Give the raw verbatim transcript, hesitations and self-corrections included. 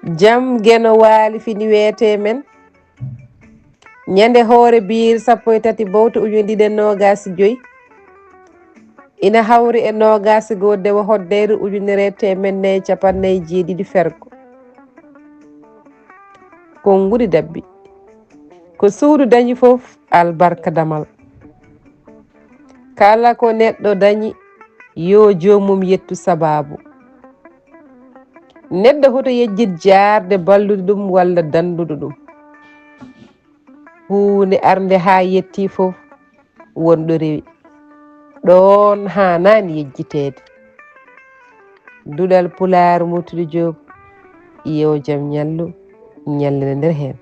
Jam Geno Waali fini weete men. Ñande hoore biir sappo e tati bowte ujundiɗe noogaas joy. Ina hawri e noogaas goo dewo hoddeyre ujunere teemedde nayi capanɗe nayi jeeɗiɗi fergo. Konnguɗi dabbi. Ko suudu dañi fof albarka damal. Kala ko neɗɗo dañi, yo joomum yettu sabaabu. Neɗɗo hoto yejjit jaarde balluɗo ɗum walla dannduɗo ɗum. Huunde arnde haa yetti fof wonɗo rewi. Ɗoon haanaani yejjiteede. Duɗal Pulaar Murtuɗo Joob, yo jam ñallu, ñallina nder heen.